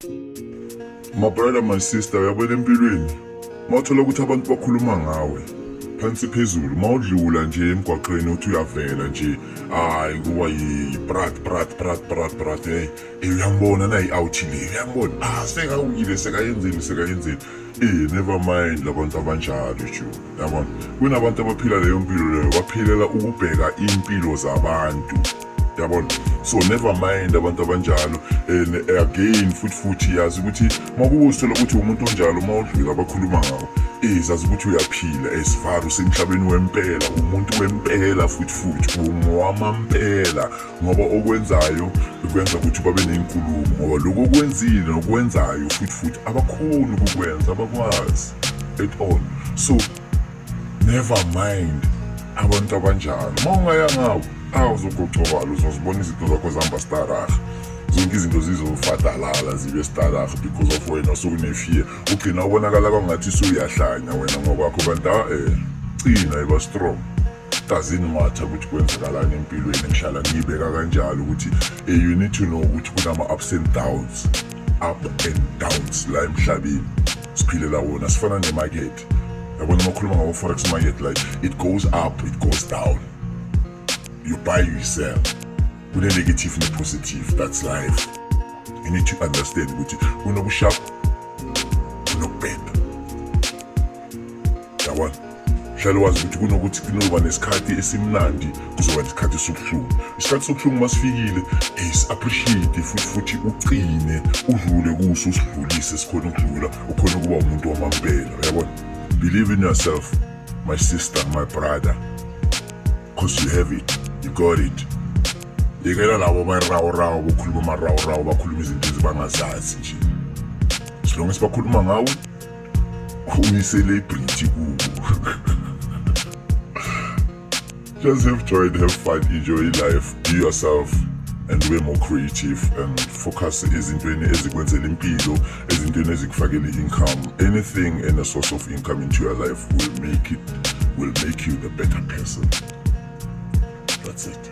My brother, my sister, uyabona empilweni mawuthola ukuthi abantu bakhuluma ngawe phansi phezulu, mawudlula nje emgwaqeni uthi uyavela nje, hayi, kuba yi-brat brat brat brat brat, hey, uyambona nayi out le, uyambona, ah, sekawile, sekayenzeni, sekayenzeni. Never mind labantu abanjalo ju, yabona, kunabantu abaphila leyo mpilo leyo, baphilela ukubheka impilo zabantu, yabona. So never mind abantu abanjalo. And again futhi yazi ukuthi makuba uzithola ukuthi umuntu onjalo, mawudlula abakhuluma ngawo, zazi ukuthi uyaphila esivaro usemhlabeni wempela, umuntu wempela futhi ungowamampela, ngoba okwenzayo kwenza ukuthi babe nenkulumo, ngoba lokho okwenzile nokwenzayo futhi abakhoni ukukwenza, abakwazi at all. So never mind abantu abanjalo. Uma ungaya ngabo, awuzogocobala, uzozibona izinto zakho zihamba staraha, zonke izinto zizofadalala zibe staraha because of wena sokune-fear, ugcina ubonakala kwangathi suyahlanya wena ngokwakho, kanti cina, iba strong. Doesn't matter ukuthi kwenzakalani empilweni, ngihlala ngiyibeka kanjalo ukuthi you need to know ukuthi kunama-ups and downs, up and downs la emhlabeni siphilela wona. Sifana nemarket, yabona, uma ukhuluma ngabo-forex market, like it goes up, it goes down, you buy, you sell, kune-negative ne-positive. That's life. You need to understand ukuthi kunokusharp, kunokubheda, yabona. Hlale wazi ukuthi kunokuthi kunoba nesikhathi esimnandi, kuzoba nesikhathi sobuhlungu. Isikhathi sobuhlungu masifikile, appreciate futhi uqine, udlule kuso, usidlulise, sikhona ukudlula, ukhona ukuba umuntu wamampela, uyabona. Believe in yourself, my sister, my brother, because you have it, you got it. Yekela labo barawurawo bokhuluma amarawurawo, bakhuluma izinto ezibangazazi nje. As long as bakhuluma ngawe, uyi-celebrity kubo. Just have joy and have fun, enjoy life, be yourself and be more creative and focus ezintweni ezikwenzela impilo, ezintweni ezikufakela i-income. Anything and a source of income into your life will make you the better person. That's it.